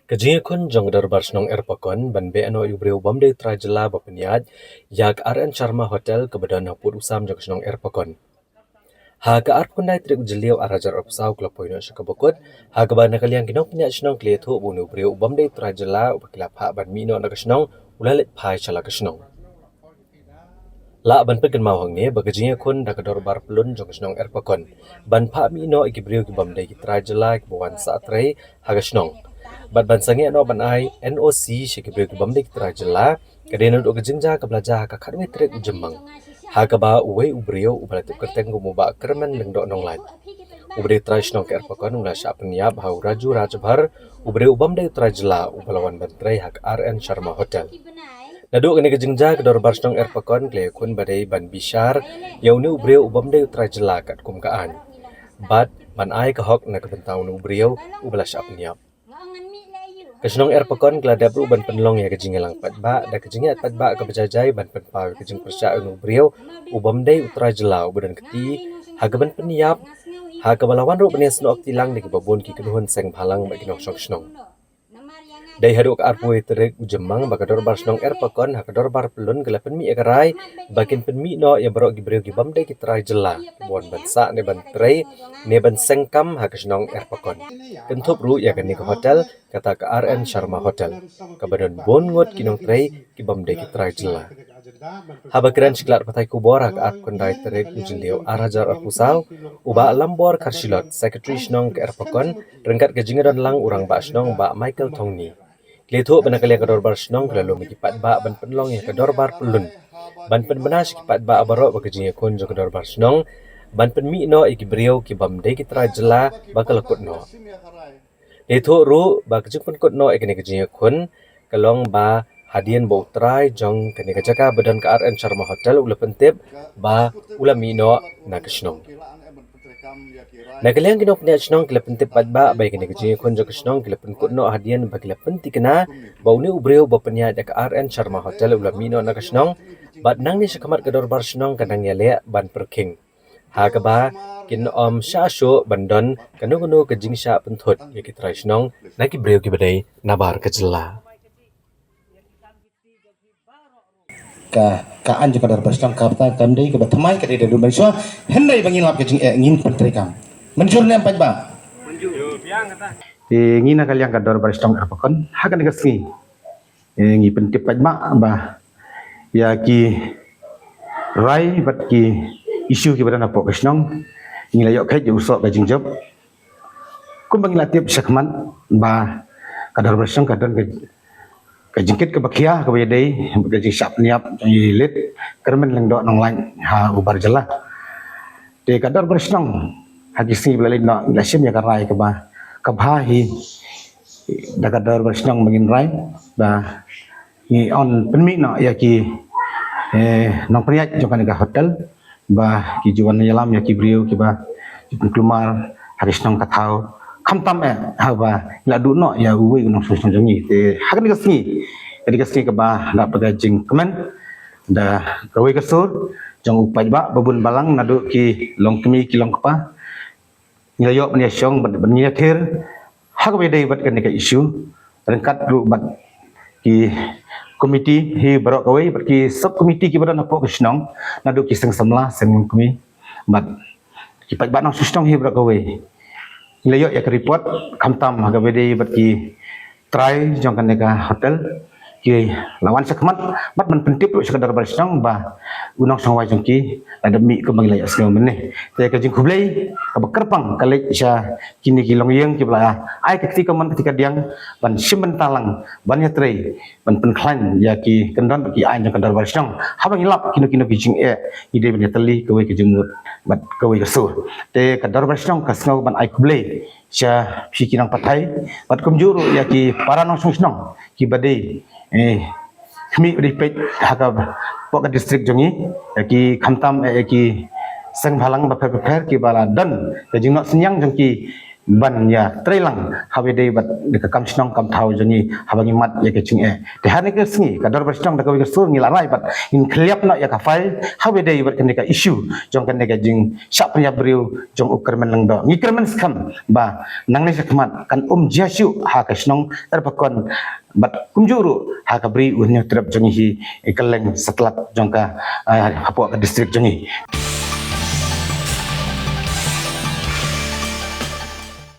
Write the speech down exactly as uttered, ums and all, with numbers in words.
Ka jingïakhun jong ka Dorbar Shnong Erpakon ban beh noh ïa u briew u bym dei u trai jylla ba pynïaid ïa ka R N Sharma Hotel kaba don ha pud u sam jong ka shnong Erpakon. Ha ka arphew khyndai tarik u Jylliew ar hajar arphew saw ka la poi noh sha kaba kut, ha kaba na ka liang ki nongpynïaid shnong ki la ïathuh ba une u briew u bym dei u trai jylla uba ki la phah ban mih noh na ka shnong u la leit phai sha la ka shnong. Lah ban pynkynmaw hangne ba ka jingïakhun da ka Dorbar Pyllun jong ka shnong Erpakon ban phah mih noh ïa ki briew ki bym dei ki trai jylla kiba wan sah trei ha ka shnong, bad ban sangeh noh ban ai N O C sha ki briew ki bym dei ki trai jylla ka dei naduh ka jingjia kaba la jia ha ka khatwei tarik u Jymmang, ha kaba uwei u briew uba la tip kyrteng kum u Bah Kyrmen Lyngdoh Nonglait, uba dei u trai shnong ka Erpakon, u la shah pynïap ha u Raju Rajbhar, u briew u bym dei u trai jylla uba la wan ban trei ha ka R N Sharma Hotel. Naduh kane ka jingjia ka Dorbar Shnong Erpakon ka la ïakhun ba dei ban bishar ïa une u briew u bym dei u trai jylla katkum ka aiñ, bad ban ai ka hok na ka bynta une u briew uba la shah pynïap. Ka shnong Erpakon ka la dep ruh ban pynlong ïa ka jingïalang paidbah da ka jingïaid paidbah kaba jai jai ban pynpaw ïa ka jingpyrshah ïa une u briew u bym dei u trai jylla uba don kti ha kaban pynïap, ha kaba la wan ruh ban ïasnoh kti lang da kiba bun ki kynhun seng bhalang bad ki nongshong shnong. Dei haduh ka arphew tarik u Jymmang ba ka Dorbar Shnong Erpakon ha ka Dorbar Pyllun ka la pynmih ïa ka rai ba kin pynmih noh ïa baroh ki briew ki bym dei ki trai jylla ba wan ban sah ne ban trei ne ban seng kam ha ka shnong Erpakon, kynthup ruh ïa kane ka hotel, kata ka R N Sharma Hotel, kaba don bun ngut ki nongtrei ki bym dei ki trai jylla. Haba kren sha ki lad pathai khubor ha ka arphew khyndai tarik u Jylliew ar hajar arphew saw, u Bah Lambor Kharshilot, Secretary Shnong ka Erpakon, ryngkat ka jingïadon lang u Rangbah Shnong Bah Michael Thongni, ki la ïathuh ba na ka liang ka Dorbar Shnong ka la lum ïa ki paidbah ban pynlong ïa ka Dorbar Pyllun ban pynbna sha ki paidbah baroh ba ka jingïakhun jong ka Dorbar Shnong ban pynmih noh ïa ki briew ki bym dei ki trai jylla ba ka la kut noh. La ïathuh ruh ba ka jingpynkut noh ïa kane ka jingïakhun ka long ba hadien ba u trai jong kane ka jaka ba don ka R N Sharma Hotel u la pyntip ba u la mih noh na ka shnong. Na ka liang ki nongpynïaid shnong ki la pyntip paidbah ba ïa kane ka jingïakhun jong ka shnong ki la pynkut noh hadien ba ki la pynthikna ba une u briew ba pynïaid ïa ka R N Sharma Hotel u la mih noh na ka shnong, bad nangne shakhmat ka Dorbar Shnong ka nang ïaleh ban pyrkhing, ha kaba kin ym shah shuh ban don kano kano ka jingshah pynthut ïa ki trai shnong na ki briew kiba dei nabar ka jylla. Ka, ka aiñ jong ka Dorbar Shnong kata kam dei kaba thymmai, ka dei da dum ban shuwa, hynrei ba ngin lap ka jingeh ngin pyntreikam. Mynjur ne em paidbah? Te ngi na ka liang ka Dorbar Shnong Erpakon ha kane ka sngi, eh, ngi pyntip paidbah ba ïa ki rai bad ki issue kiba don hapoh ka shnong ngi la ïoh kheit ïa u soh ka jingjop. Kumba ngi la tip shakhmat ba ka Dorbar Shnong ka don ka, ka jingkit kaba khia kaba ïadei bad ka jingshah pynïap jong i Late Kyrmen Lyngdoh Nonglait ha u Bar Jylla. Te ka Dorbar Shnong ha ki sngi ba la leit noh ngi la shim ïa ka rai kaba, kaba hi da ka Dorbar Shnong ba ngin rai ba ngi yn pynmih noh ïa ki, eh, nongpynïaid jong kane ka hotel ba ki ju wan ïalam ïa ki briew kiba ki pynkulmar ha ki shnong ka thaw, khamtam eh haba ngi la duh noh ïa uwei u nongshong shnong jong ngi. Te ha kane ka sngi, kane ka sngi kaba ngi la pyrkhat jingkmen da kawei ka sur jong u paidbah ba bun balang naduh ki longkmie ki longkpa, ngi la ïoh ban ïashong bad ban ïathir ha kaba ïadei bad kane ka issue, ryngkat ruh bad ki komiti hi baroh kawei bad ki sub komiti kiba don hapoh ka shnong, naduh ki seng samla, seng longkmie bad ki paidbah nongshong shnong hi baroh kawei. Ngi la ïoh ïa ka report khamtam ha kaba ïadei bad ki trai jong kane ka hotel ki la wan shakhmat bad ban pyntip ruh sha ka Dorbar Shnong ba u nongshong wai jong ki la dep mih kumba ngi la ïohsngew mynne. Te ka jingkhublei kaba kyrpang ka leit sha kine ki longïing kiba la ai ka kti kamon kti kadiang ban shim bynta lang ban ïatrei ban pynkhlaiñ ïa ki kyndon ki aiñ jong ka Dorbar Shnong haba ngi lap kino kino ki jingeh ngi dei ban ïatylli kawei ka jingmut bad kawei ka sur. Te ka Dorbar Shnong ka sngew ban ai khublei sha phi ki nongpathai bad kumjuh ruh ïa ki para nongshong shnong kiba dei, eh, khmih ba dei peit ha ka, hapoh ka district jong ngi, ïa ki khamtam, eh, ïa ki seng bhalang bapher bapher kiba la don ka jingnoh synñiang jong ki ban ïa trei lang ha kaba ïadei bad ka kam shnong kam thaw jong ngi haba ngi mad ïa ka jingeh. Te ha kane ka sngi ka Dorbar Shnong da kawei ka sur ngi la rai bad ngin khlieh noh ïa ka file ha kaba ïadei bad kane ka issue jong kane ka jingshah pynïap briew jong u Kyrmen Lyngdoh. Ngi kyrmen skhem ba nangne sha khmat kan ym jia shuh ha ka shnong Erpakon bad kumjuh ruh ha ka Bri u Hynñiewtrep jong ngi hi, kylleng satlak jong ka, eh, hapoh ka district jong ngi.